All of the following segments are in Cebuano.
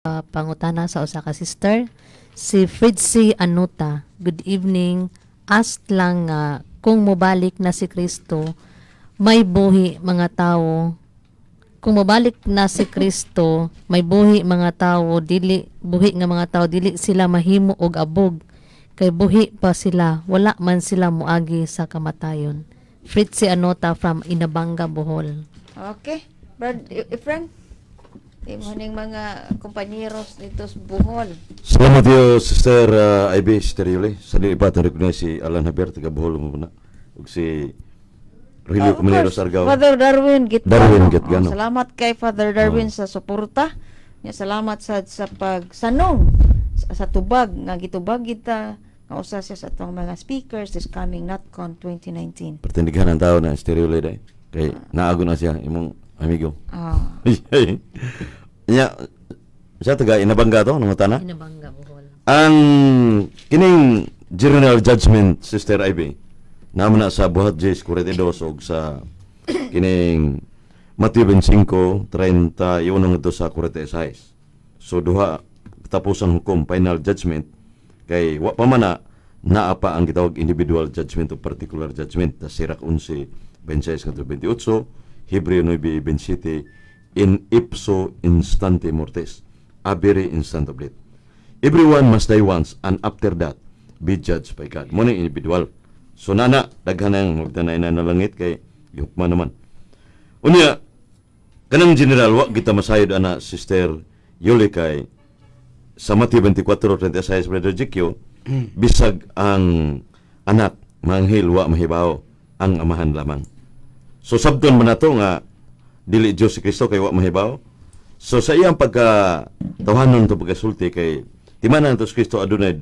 Pangutana sa usa ka sister, si Fritzy Anuta. Good evening. Ask lang nga kung mobalik na si Kristo, may buhi mga tao. Kung mobalik na si Kristo, may buhi mga tao, dili buhi nga mga tao, dili sila mahimo og abog kay buhi pa sila, wala man sila moagi sa kamatayon. Fritzy Anota from Inabanga, Bohol. Okay. Brad Efren, imo ning mga kumpanyeros dito sa Bohol. Salamat yo, Sister Ivy, Sister Yuli. Sa dili pa recognize si Alan Javier taga Bohol mo na. Ug si Relio Of Comunero course, Sargao. Father Darwin Gitgano. Darwin Gitgano. Oh, salamat kay Father Darwin sa suporta. Nya salamat sa pagsanong sa tubag nga gitubag kita nga usa siya sa atong mga speakers this coming NatCon 2019. Pertindighan ang tao na Sister Yuli day. Kay naago na siya imong amigo. Nya siya taga Inabanga to nangutana. Inabanga, Bohol. Ang kining general judgment, Sister Ivy, naman na sa Buhat 10, 42 og sa kining Mateo 25, 31 ngadto sa 46. So duha katapusan hukom, final judgment, kay wa pa man na naa pa ang gitawag individual judgment o particular judgment sa Sirach 11, 26 ngadto 28, Hebreo 9, 27, in ipso instante mortis, a very instant of death. Everyone must die once and after that be judged by God. Mo na individual. So nana, daghan ang magtanay na langit kay gihukman naman. Unya, kanang general, wa kita masayod ana, Sister Yuli, kay sa Matthew 24:36, Brother GQ, bisag ang anak, manghil, wa mahibaw, ang Amahan lamang. So sabton man nato nga dili Dios si Kristo kay wa mahibaw. So sa iyang pagka tawhanon to pagkasulti kay timanan to si Kristo adunay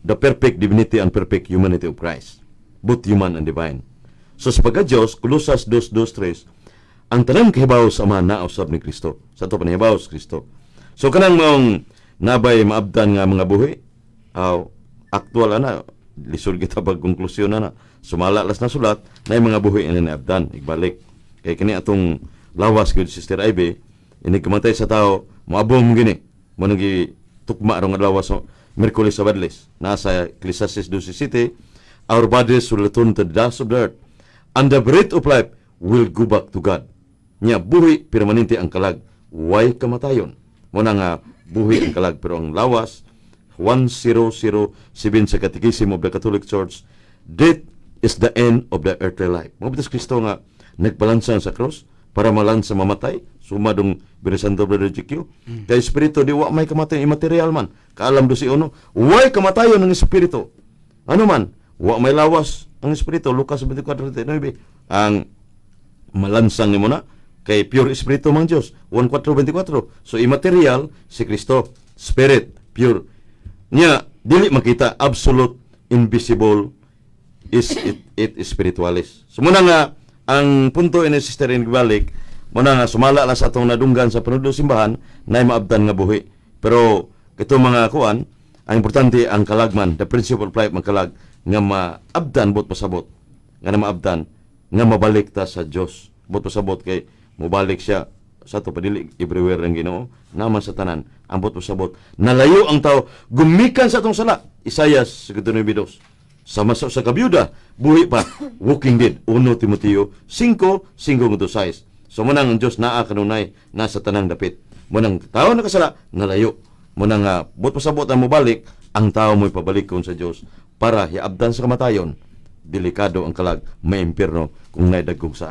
the perfect divinity and perfect humanity of Christ. Both human and divine. So sa pagka Diyos, Kolosas 2:2-3, ang tanang kahibaw sa Ama naa usab ni Kristo. Sa ato panahibaw sa Kristo. So kanang maong nabay maabdan nga mga buhi, aw aktual ana, lisod kita pagkonklusyon na na. Sumala las na sulat, na mga buhi na naabdan, igbalik. Kay kini atong lawas gyud, Sister Ivy, ini kamatay sa tao, moabom gini. Mo nang tukma rong adlaw sa Miyerkules sa Badlis. Nasa Ecclesiastes 12:7, our bodies will return to the dust of the earth, and the breath of life will go back to God. Nya buhi permanente ang kalag, way kamatayon. Mo na nga buhi ang kalag pero ang lawas, 1007 sa Catechism of the Catholic Church, death is the end of the earthly life. Mga bitas Kristo nga nagbalansan sa cross para malansa mamatay, sumadong Biyernes Santo, Brother GQ. Kay espiritu di wa may kamatayon, immaterial man. Kaalam do si uno, way kamatayon ng espiritu. Ano man, wa may lawas ang espiritu, Lucas 24:39. Ang malansang nimo na kay pure espiritu mang Dios, 1:4-24. So immaterial si Kristo, spirit, pure. Nya dili makita, absolute invisible is it is spiritualis. So muna nga ang punto ini, Sister Balik, muna nga sumala lang sa atong nadunggan sa panudlo simbahan na maabdan nga buhi. Pero ito mga kuan, ang importante ang kalagman, the principle of life magkalag nga maabdan bot pasabot. Nga na maabdan nga mabalik ta sa Dios. Bot pasabot kay mobalik siya sa ato padili everywhere ang Ginoo naman sa tanan. Ang bot pasabot nalayo ang tao gumikan sa atong sala, Isaias 59, sama sa kabyuda buhi pa, walking dead, 1 Timoteo 5, 5 6. So manang ang Dios naa kanunay nasa tanang dapit. Munang tao nakasala nalayo. Munang but pasabot ang mobalik ang tao mo'y pabalik kon sa Dios para hiabdan sa kamatayon. Delikado ang kalag, may impierno kung naidagkog sa